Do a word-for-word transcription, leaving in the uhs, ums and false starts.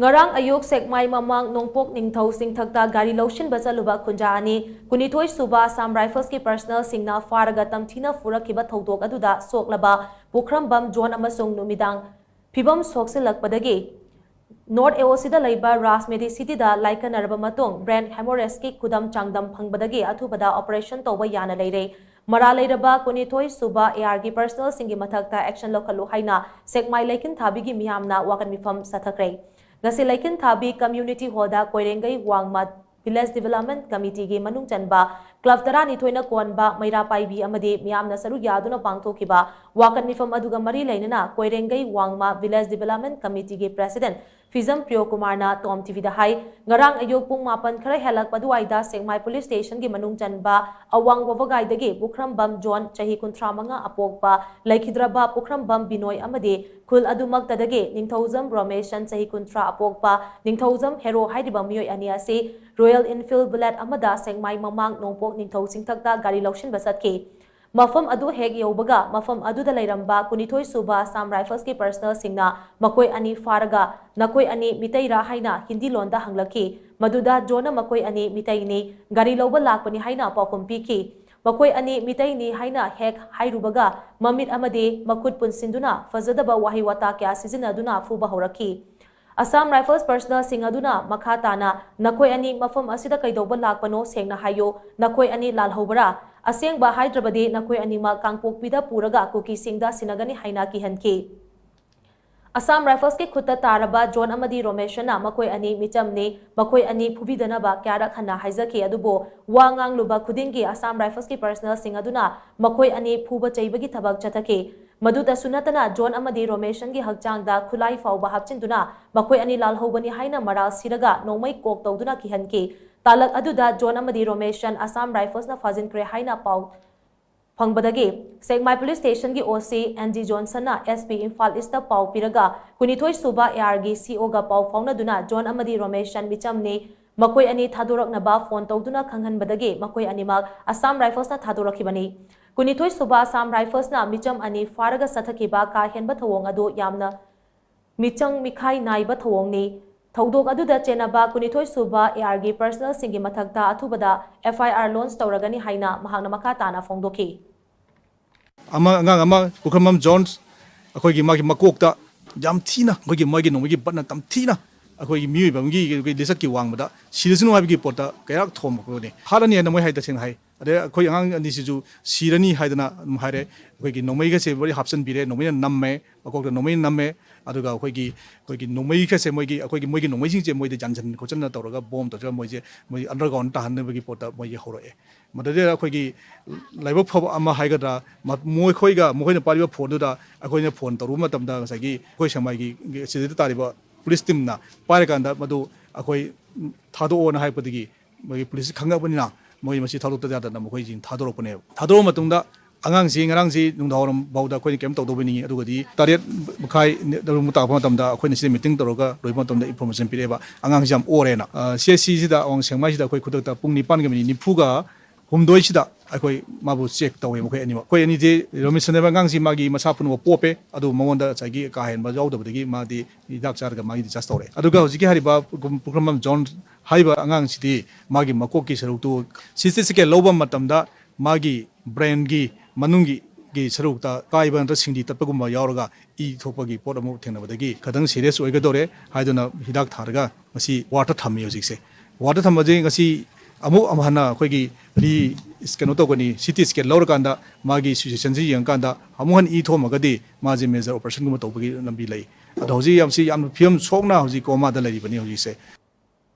ꯉꯔꯥꯡ ꯑꯌꯨꯛ ꯁꯦꯛꯃꯥꯏ ꯃꯃꯥꯡ ꯅꯣꯡꯄꯣꯛ ꯅꯤꯡꯊꯧ ꯆꯤꯡꯊꯛꯇ ꯒꯥꯔꯤ ꯂꯧꯁꯤꯟꯕ ꯆꯠꯂꯨꯕ ꯈꯨꯟꯖꯥ ꯑꯅꯤ, ꯀꯨꯟꯅꯤꯊꯣꯏ ꯁꯨꯕ ꯑꯁꯥꯝ ꯔꯥꯏꯐꯜꯁꯀꯤ ꯄꯔꯁꯅꯦꯜꯁꯤꯡꯅ ꯐꯥꯔꯒ ꯇꯝꯊꯤꯅ ꯐꯨꯔꯛꯈꯤꯕ ꯊꯧꯗꯣꯛ ꯑꯗꯨꯗ ꯁꯣꯛꯂꯕ ꯄꯨꯈ꯭ꯔꯝꯕꯝ ꯖꯣꯟ ꯑꯃꯁꯨꯡ ꯅꯨꯃꯤꯗꯥꯡ ꯐꯤꯕꯝ ꯁꯣꯛꯆꯤꯜꯂꯛꯄꯗꯒꯤ ꯅꯣꯔꯠ ꯑꯦ ꯑꯣ ꯁꯤꯗ ꯂꯩꯕ ꯔꯥꯖ ꯃꯦꯗꯤꯁꯤꯇꯤꯗ ꯂꯥꯏꯀꯠꯅꯔꯕ ꯃꯇꯨꯡ ꯕ꯭ꯔꯦꯟ ꯍꯦꯃꯣꯔꯦꯖꯀꯤ ꯈꯨꯗꯝ ꯆꯥꯡꯗꯝ ꯐꯪꯕꯗꯒꯤ ꯑꯊꯨꯕꯗ ꯑꯣꯄꯔꯦꯁꯟ ꯇꯧꯕ ꯌꯥꯅ ꯂꯩꯔꯦ꯫ ꯃꯔꯥꯜ ꯂꯩꯔꯕ ꯀꯨꯟꯅꯤꯊꯣꯏ ꯁꯨꯕ ꯑꯦ ꯑꯥꯔꯒꯤ ꯄꯔꯁꯅꯦꯜꯁꯤꯡꯒꯤ ꯃꯊꯛꯇ ꯑꯦꯛꯁꯟ ꯂꯧꯈꯠꯂꯨ ꯍꯥꯏꯅ ꯁꯦꯛꯃꯥꯏ ꯂꯩꯈꯤꯟ ꯊꯥꯕꯤꯒꯤ ꯃꯤꯌꯥꯝꯅ ꯋꯥꯀꯠ ꯃꯤꯐꯝ ꯆꯠꯊꯈ꯭ꯔꯦ꯫ ꯉꯁꯤ ꯂꯩꯈꯤꯟ ꯊꯥꯕꯤ ꯀꯝꯃ꯭ꯌꯨꯅꯤꯇꯤ ꯍꯣꯜꯗ ꯀꯣꯏꯔꯦꯡꯒꯩ ꯋꯥꯡꯃ ꯚꯤꯂꯦꯖ ꯗꯤꯚꯦꯂꯞꯃꯦꯟ ꯀꯃꯤꯇꯤꯒꯤ ꯃꯅꯨꯡ ꯆꯟꯕ ꯀ꯭ꯂꯕ ꯇꯔꯥꯅꯤꯊꯣꯏꯅ ꯀꯣꯟꯕ ꯃꯩꯔꯥ ꯄꯥꯏꯕꯤ ꯑꯃꯗꯤ ꯃꯤꯌꯥꯝꯅ ꯁꯔꯨꯛ ꯌꯥꯗꯨꯅ ꯄꯥꯡꯊꯣꯛꯈꯤꯕ ꯋꯥꯀꯠ ꯃꯤꯐꯝ ꯑꯗꯨꯒ ꯃꯔꯤ ꯂꯩꯅꯅ ꯀꯣꯏꯔꯦꯡꯒꯩ ꯋꯥꯡꯃ ꯚꯤꯂꯦꯖ ꯗꯤꯚꯦꯂꯞꯃꯦꯟ ꯀꯃꯤꯇꯤꯒꯤ ꯄ꯭ꯔꯦꯁꯤꯗꯦꯟꯠ ꯐꯤꯖꯝ ꯄ꯭ꯔꯤꯌꯣ ꯀꯨꯃꯥꯔꯅ ꯇꯣꯝ ꯇꯤꯚꯤꯗ ꯍꯥꯏ, ꯉꯔꯥꯡ ꯑꯌꯨꯛ ꯄꯨꯡ ꯃꯥꯄꯟ ꯈꯔ ꯍꯦꯜꯂꯛꯄ ꯑꯗꯨꯋꯥꯏꯗ ꯁꯦꯛꯃꯥꯏ ꯄꯨꯂꯤꯁ ꯁ꯭ꯇꯦꯁꯟꯒꯤ ꯃꯅꯨꯡ ꯆꯟꯕ ꯑꯋꯥꯡ ꯋꯥꯕꯒꯥꯏꯗꯒꯤ ꯄꯨꯈ꯭ꯔꯝꯕꯝ ꯖꯣꯟ ꯆꯍꯤ ꯀꯨꯟꯊ꯭ꯔꯥ ꯃꯉꯥ ꯑꯄꯣꯛꯄ ꯂꯩꯈꯤꯗ꯭ꯔꯕ ꯄꯨꯈ꯭ꯔꯝꯕꯝ ꯕꯤꯅꯣꯏ ꯑꯃꯗꯤ ꯈꯨꯜ ꯑꯗꯨꯃꯛꯇꯗꯒꯤ ꯅꯤꯡꯊꯧꯖꯝ ꯔꯣꯃꯦꯁꯟ ꯆꯍꯤ ꯀꯨꯟꯊ꯭ꯔꯥ ꯑꯄꯣꯛꯄ ꯅꯤꯡꯊꯧꯖꯝ ꯍꯦꯔꯣ ꯍꯥꯏꯔꯤꯕ ꯃꯤꯑꯣꯏ ꯑꯅꯤ ꯑꯁꯤ ꯔꯣꯌꯦꯜ ꯏꯟꯐꯤꯜꯗ ꯕꯨꯂꯦꯠ ꯑꯃꯗ ꯁꯦꯛꯃꯥꯏ ꯃꯃꯥꯡ ꯅꯣꯡꯄꯣꯛ ꯅꯤꯡꯊꯧ ꯆꯤꯡꯊꯛꯇ ꯒꯥꯔꯤ ꯂꯧꯁꯤꯟꯕ ꯆꯠꯈꯤ꯫ ꯃꯐꯝ ꯑꯗꯨ ꯍꯦꯛ ꯌꯧꯕꯒ ꯃꯐꯝ ꯑꯗꯨꯗ ꯂꯩꯔꯝꯕ ꯀꯨꯟꯅꯤꯊꯣꯏ ꯁꯨꯕ ꯑꯁꯥꯝ ꯔꯥꯏꯐꯜꯁꯀꯤ ꯄꯔꯁꯅꯦꯜꯁꯤꯡꯅ ꯃꯈꯣꯏ ꯑꯅꯤ ꯐꯥꯔꯒ, "ꯅꯈꯣꯏ ꯑꯅꯤ ꯃꯤꯇꯩꯔꯥ?" ꯍꯥꯏꯅ ꯍꯤꯟꯗꯤ ꯂꯣꯟꯗ ꯍꯪꯂꯛꯈꯤ꯫ ꯃꯗꯨꯗ ꯖꯣꯟꯅ ꯃꯈꯣꯏ ꯑꯅꯤ ꯃꯤꯇꯩꯅꯤ, ꯒꯥꯔꯤ ꯂꯧꯕ ꯂꯥꯛꯄꯅꯤ ꯍꯥꯏꯅ ꯄꯥꯎꯈꯨꯝ ꯄꯤꯈꯤ꯫ ꯃꯈꯣꯏ ꯑꯅꯤ ꯃꯤꯇꯩꯅꯤ ꯍꯥꯏꯅ ꯍꯦꯛ ꯍꯥꯏꯔꯨꯕꯒ ꯃꯃꯤꯠ ꯑꯃꯗꯤ ꯃꯈꯨꯠ ꯄꯨꯟꯁꯤꯟꯗꯨꯅ ꯐꯖꯗꯕ ꯋꯥꯍꯩ ꯋꯥꯇꯥ ꯀꯌꯥ ꯁꯤꯖꯤꯟꯅꯗꯨꯅ ꯐꯨꯕ ꯍꯧꯔꯛꯈꯤ꯫ ꯑꯁꯥꯝ ꯔꯥꯏꯐꯜꯁ ꯄꯔꯁꯅꯦꯜꯁꯤꯡ ꯑꯗꯨꯅ ꯃꯈꯥ ꯇꯥꯅ, "ꯅꯈꯣꯏ ꯑꯅꯤ ꯃꯐꯝ ꯑꯁꯤꯗ ꯀꯩꯗꯧꯕ ꯂꯥꯛꯄꯅꯣ? ꯁꯦꯡꯅ ꯍꯥꯏꯌꯨ, ꯅꯈꯣꯏ ꯑꯅꯤ ꯂꯥꯜꯍꯧꯕꯔꯥ? ꯑꯁꯦꯡꯕ ꯍꯥꯏꯗ꯭ꯔꯕꯗꯤ ꯅꯈꯣꯏ ꯑꯅꯤꯃꯛ ꯀꯥꯡꯄꯣꯛꯄꯤꯗ ꯄꯨꯔꯒ ꯀꯨꯀꯤꯁꯤꯡꯗ ꯁꯤꯟꯅꯒꯅꯤ" ꯍꯥꯏꯅ ꯀꯤꯍꯟꯈꯤ꯫ ꯑꯁꯥꯝ ꯔꯥꯏꯐꯜꯁꯀꯤ ꯈꯨꯠꯇ ꯇꯥꯔꯕ ꯖꯣꯟ ꯑꯃꯗꯤ ꯔꯣꯃꯦꯁꯟꯅ ꯃꯈꯣꯏ ꯑꯅꯤ ꯃꯤꯆꯝꯅꯤ, ꯃꯈꯣꯏ ꯑꯅꯤ ꯐꯨꯕꯤꯗꯅꯕ ꯀꯌꯥꯔꯛ ꯍꯟꯅ ꯍꯥꯏꯖꯈꯤ, ꯑꯗꯨꯕꯨ ꯋꯥ ꯉꯥꯡꯂꯨꯕ ꯈꯨꯗꯤꯡꯒꯤ ꯑꯁꯥꯝ ꯔꯥꯏꯐꯜꯁꯀꯤ ꯄꯔꯁꯅꯦꯜꯁꯤꯡ ꯑꯗꯨꯅ ꯃꯈꯣꯏ ꯑꯅꯤ ꯐꯨꯕ ꯆꯩꯕꯒꯤ ꯊꯕꯛ ꯆꯠꯊꯈꯤ꯫ ꯃꯗꯨꯇꯁꯨ ꯅꯠꯇꯅ, ꯖꯣꯟ ꯑꯃꯗꯤ ꯔꯣꯃꯦꯁꯟꯒꯤ ꯍꯛꯆꯥꯡꯗ ꯈꯨꯠꯂꯥꯏ ꯐꯥꯎꯕ ꯍꯥꯞꯆꯤꯟꯗꯨꯅ ꯃꯈꯣꯏ ꯑꯅꯤ ꯂꯥꯜꯍꯧꯕꯅꯤ ꯍꯥꯏꯅ ꯃꯔꯥꯜ ꯁꯤꯔꯒ ꯅꯣꯡꯃꯩ ꯀꯣꯛ ꯇꯧꯗꯨꯅ ꯀꯤꯍꯟꯈꯤ꯫ ꯇꯥꯂꯛ ꯑꯗꯨꯗ ꯖꯣꯟ ꯑꯃꯗꯤ ꯔꯣꯃꯦꯁꯟ ꯑꯁꯥꯝ ꯔꯥꯏꯐꯜꯁꯅ ꯐꯥꯖꯤꯟꯈ꯭ꯔꯦ ꯍꯥꯏꯅ ꯄꯥꯎ ꯐꯪꯕꯗꯒꯤ ꯁꯦꯛꯃꯥꯏ ꯄꯨꯂꯤꯁ ꯁ꯭ꯇꯦꯁꯟꯒꯤ ꯑꯣ ꯁꯤ ꯑꯦꯟ ꯖꯤ ꯖꯣꯟꯁꯟꯅ ꯑꯦꯁ ꯄꯤ ꯏꯝꯐꯥꯜ ꯏꯁꯇ ꯄꯥꯎ ꯄꯤꯔꯒ, ꯀꯨꯟꯅꯤꯊꯣꯏ ꯁꯨꯕ ꯑꯦ ꯑꯥꯔꯒꯤ ꯁꯤ ꯑꯣꯒ ꯄꯥꯎ ꯐꯥꯎꯅꯗꯨꯅ ꯖꯣꯟ ꯑꯃꯗꯤ ꯔꯣꯃꯦꯁꯟ ꯃꯤꯆꯝꯅꯤ, ꯃꯈꯣꯏ ꯑꯅꯤ ꯊꯥꯗꯣꯔꯛꯅꯕ ꯐꯣꯟ ꯇꯧꯗꯨꯅ ꯈꯪꯍꯟꯕꯗꯒꯤ ꯃꯈꯣꯏ ꯑꯅꯤꯃꯛ ꯑꯁꯥꯝ ꯔꯥꯏꯐꯜꯁꯅ ꯊꯥꯗꯣꯔꯛꯈꯤꯕꯅꯤ꯫ ꯀꯨꯟꯅꯤꯊꯣꯏ ꯁꯨꯕ ꯑꯁꯥꯝ ꯔꯥꯏꯐꯜꯁꯅ ꯃꯤꯆꯝ ꯑꯅꯤ ꯐꯥꯔꯒ ꯆꯠꯊꯈꯤꯕ ꯀꯥ ꯍꯦꯟꯕ ꯊꯧꯑꯣꯡ ꯑꯗꯨ ꯌꯥꯝꯅ ꯃꯤꯆꯪ ꯃꯤꯈꯥꯏ ꯅꯥꯏꯕ ꯊꯧꯑꯣꯡꯅꯤ꯫ ꯊꯧꯗꯣꯛ ꯑꯗꯨꯗ ꯆꯦꯟꯅꯕ ꯀꯨꯟꯅꯤꯊꯣꯏ ꯁꯨꯕ AR ꯒꯤ personnel ꯁꯤꯡꯒꯤ ꯃꯊꯛꯇ ꯑꯊꯨꯕꯗ FIR launch ꯇꯧꯔꯒꯅꯤ ꯍꯥꯏꯅ ꯃꯍꯥꯛꯅ ꯃꯈꯥ ꯇꯥꯅ ꯐꯣꯡꯗꯣꯛꯈꯤ꯫ ꯑꯃ ꯑꯉꯥꯡ ꯑꯃ ꯄꯨꯈ꯭ꯔꯝꯕꯝ ꯖꯣꯟꯁ, ꯑꯩꯈꯣꯏꯒꯤ ꯃꯥꯒꯤ ꯃꯀꯣꯛꯇ ꯌꯥꯝ ꯊꯤꯅ ꯑꯩꯈꯣꯏꯒꯤ ꯃꯣꯏꯒꯤ ꯅꯣꯡꯃꯩꯒꯤ ꯕꯠꯅ ꯇꯝꯊꯤꯅ ꯑꯩꯈꯣꯏꯒꯤ ꯃꯤꯑꯣꯏꯕ ꯑꯃꯒꯤ ꯑꯩꯈꯣꯏꯒꯤ ꯂꯤꯆꯠꯀꯤ ꯋꯥꯡꯃꯗ ꯁꯤꯔꯁꯅꯨ ꯍꯥꯏꯕꯒꯤ ꯄꯣꯠꯇ ꯀꯩꯔꯥꯛ ꯊꯣꯝꯃꯛꯄꯅꯤ꯫ ꯍꯥꯠꯂꯅꯤ ꯍꯥꯏꯅ ꯃꯣꯏ ꯍꯥꯏ, ꯇꯁꯦꯡꯅ ꯍꯥꯏ꯫ ꯑꯗꯩ ꯑꯩꯈꯣꯏ ꯑꯉꯥꯡ ꯑꯅꯤꯁꯤꯁꯨ ꯁꯤꯔꯅꯤ ꯍꯥꯏꯗꯅ ꯑꯗꯨꯝ ꯍꯥꯏꯔꯦ꯫ ꯑꯩꯈꯣꯏꯒꯤ ꯅꯣꯡꯃꯩꯒꯁꯦ ꯂꯣꯏ ꯍꯥꯞꯆꯤꯟꯕꯤꯔꯦ, ꯅꯣꯡꯃꯩꯅ ꯅꯝꯃꯦ, ꯃꯀꯣꯛꯇ ꯅꯣꯡꯃꯩꯅ ꯅꯝꯃꯦ꯫ ꯑꯗꯨꯒ ꯑꯩꯈꯣꯏꯒꯤ ꯑꯩꯈꯣꯏꯒꯤ ꯅꯣꯡꯃꯩꯒꯁꯦ ꯃꯣꯏꯒꯤ ꯑꯩꯈꯣꯏꯒꯤ ꯃꯣꯏꯒꯤ ꯅꯣꯡꯃꯩꯁꯤꯡꯁꯦ ꯃꯣꯏꯗ ꯌꯥꯟꯁꯤꯟ ꯈꯣꯠꯆꯟꯅ ꯇꯧꯔꯒ ꯕꯣꯝ ꯇꯧꯔꯒ ꯃꯣꯏꯁꯦ ꯃꯣꯏ underground ꯇꯥꯍꯟꯅꯕꯒꯤ ꯄꯣꯠꯇ ꯃꯣꯏꯒꯤ ꯍꯧꯔꯛꯑꯦ꯫ ꯃꯗꯨꯗꯩꯗ ꯑꯩꯈꯣꯏꯒꯤ ꯂꯥꯏꯕꯛ ꯐꯕ ꯑꯃ ꯍꯥꯏꯒꯗ꯭ꯔꯥ, ꯃ-, ꯃꯈꯣꯏꯒ ꯃꯈꯣꯏꯅ ꯄꯥꯏꯔꯤꯕ ꯐꯣꯟꯗꯨꯗ ꯑꯩꯈꯣꯏꯅ ꯐꯣꯟ ꯇꯧꯔꯨꯕ ꯃꯇꯝꯗ ꯉꯁꯥꯏꯒꯤ ꯑꯩꯈꯣꯏ ꯁꯦꯛꯃꯥꯏꯒꯤ ꯁꯤꯗ ꯇꯥꯔꯤꯕ ꯄꯨꯂꯤꯁ ꯇꯤꯝꯅ ꯄꯥꯏꯔꯀꯥꯟꯗ ꯃꯗꯨ ꯑꯩꯈꯣꯏ ꯊꯥꯗꯣꯛꯑꯣꯅ ꯍꯥꯏꯔꯛꯄꯗꯒꯤ ꯃꯣꯏꯒꯤ ꯄꯨꯂꯤꯁ ꯈꯪꯉꯛꯄꯅꯤꯅ ꯃꯣꯏ ꯃꯁꯤ ꯊꯥꯗꯣꯛꯇ ꯌꯥꯗꯅ ꯃꯈꯣꯏꯁꯤꯡ ꯊꯥꯗꯣꯔꯛꯄꯅꯦꯕ꯫ ꯊꯥꯗꯣꯔꯛꯄ ꯃꯇꯨꯡꯗ ꯑꯉꯥꯡꯁꯤ ꯉꯔꯥꯡꯁꯤ ꯅꯨꯡꯗꯥꯡꯋꯥꯏꯔꯝ ꯐꯥꯎꯗ ꯑꯩꯈꯣꯏꯅ ꯀꯩꯝ ꯇꯧꯗꯧꯕ ꯅꯤꯡꯉꯤ꯫ ꯑꯗꯨꯒꯗꯤ ꯇꯔꯦꯠ ꯃꯈꯥꯏ ꯑꯗꯨꯝ ꯇꯥꯛꯄ ꯃꯇꯝꯗ ꯑꯩꯈꯣꯏꯅ ꯁꯤꯗ meeting ꯇꯧꯔꯒ ꯂꯣꯏꯕ ꯃꯇꯝꯗ information ꯄꯤꯔꯛꯑꯦꯕ, ꯑꯉꯥꯡꯁꯤ ꯌꯥꯝ ꯑꯣꯔꯦꯅ꯫ ꯑ, CHC ꯁꯤꯗ ꯑꯋꯥꯡ ꯁꯦꯛꯃꯥꯏꯁꯤꯗ ꯑꯩꯈꯣꯏ ꯈꯨꯗꯛꯇ ꯄꯨꯡ ꯅꯤꯄꯥꯟꯒ ꯃꯤꯅꯤꯠ ꯅꯤꯐꯨꯒ ꯍꯨꯝꯗꯣꯏꯁꯤꯗ ꯑꯩꯈꯣꯏ ꯃꯥꯕꯨ check ꯇꯧꯋꯦ ꯃꯈꯣꯏ ꯑꯅꯤꯃꯛ꯫ ꯑꯩꯈꯣꯏ ꯑꯅꯤꯗꯤ ꯔꯣꯃꯤꯁꯟ ꯍꯥꯏꯕ ꯑꯉꯥꯡꯁꯤ ꯃꯥꯒꯤ ꯃꯁꯥ ꯄꯨꯝꯅꯃꯛ ꯄꯣꯞꯄꯦ, ꯑꯗꯨ ꯃꯉꯣꯟꯗ ꯉꯁꯥꯏꯒꯤ ꯀꯥ ꯍꯦꯟꯕ ꯌꯥꯎꯗꯕꯗꯒꯤ ꯃꯥꯗꯤ ꯍꯤꯗꯥꯛ ꯆꯥꯔꯒ ꯃꯥꯒꯤ discharge ꯇꯧꯔꯦ꯫ ꯑꯗꯨꯒ ꯍꯧꯖꯤꯛꯀꯤ ꯍꯥꯏꯔꯤꯕ ꯄꯨꯈ꯭ꯔꯝꯕꯝ ꯖꯣꯟ ꯍꯥꯏꯔꯤꯕ ꯑꯉꯥꯡꯁꯤꯗꯤ ꯃꯥꯒꯤ ꯃꯀꯣꯛꯀꯤ ꯁꯔꯨꯛꯇꯨ CT scan ꯂꯧꯕ ꯃꯇꯝꯗ ꯃꯥꯒꯤ brainꯒꯤ ꯃꯅꯨꯡꯒꯤ ꯒꯤ ꯁꯔꯨꯛꯇ ꯀꯥꯏꯕ ꯅꯠꯇ꯭ꯔꯒ ꯁꯤꯡꯂꯤ ꯇꯠꯄꯒꯨꯝꯕ ꯌꯥꯎꯔꯒ ꯏ ꯊꯣꯛꯄꯒꯤ ꯄꯣꯠ ꯑꯃ ꯊꯦꯡꯅꯕꯗꯒꯤ ꯈꯤꯇꯪ serious ꯑꯣꯏꯒꯗꯧꯔꯦ ꯍꯥꯏꯗꯨꯅ ꯍꯤꯗꯥꯛ ꯊꯥꯔꯒ ꯉꯁꯤ wardꯇ ꯊꯝꯃꯤ ꯍꯧꯖꯤꯛꯁꯦ꯫ Wardꯇ ꯊꯝꯕꯁꯦ ꯉꯁꯤ ꯑꯃꯨꯛ ꯑꯃꯨꯛ ꯍꯟꯅ ꯑꯩꯈꯣꯏꯒꯤ re-, ꯀꯩꯅꯣ ꯇꯧꯒꯅꯤ, CT scan ꯂꯧꯔꯀꯥꯟꯗ ꯃꯥꯒꯤ situationꯁꯤ ꯌꯦꯡꯉꯀꯥꯟꯗ ꯑꯃꯨꯛ ꯍꯟꯅ ꯏ ꯊꯣꯛꯑꯝꯃꯒꯗꯤ ꯃꯥꯁꯦ major operationꯒꯨꯝꯕ ꯇꯧꯕꯒꯤ ꯂꯝꯕꯤ ꯂꯩ꯫ ꯑꯗꯣ ꯍꯧꯖꯤꯛ ꯌꯥꯝ ꯁꯤ ꯌꯥꯝꯅ ꯐꯤꯕꯝ ꯁꯣꯛꯅ ꯍꯧꯖꯤꯛ comaꯗ ꯂꯩꯔꯤꯕꯅꯤ ꯍꯧꯖꯤꯛꯁꯦ꯫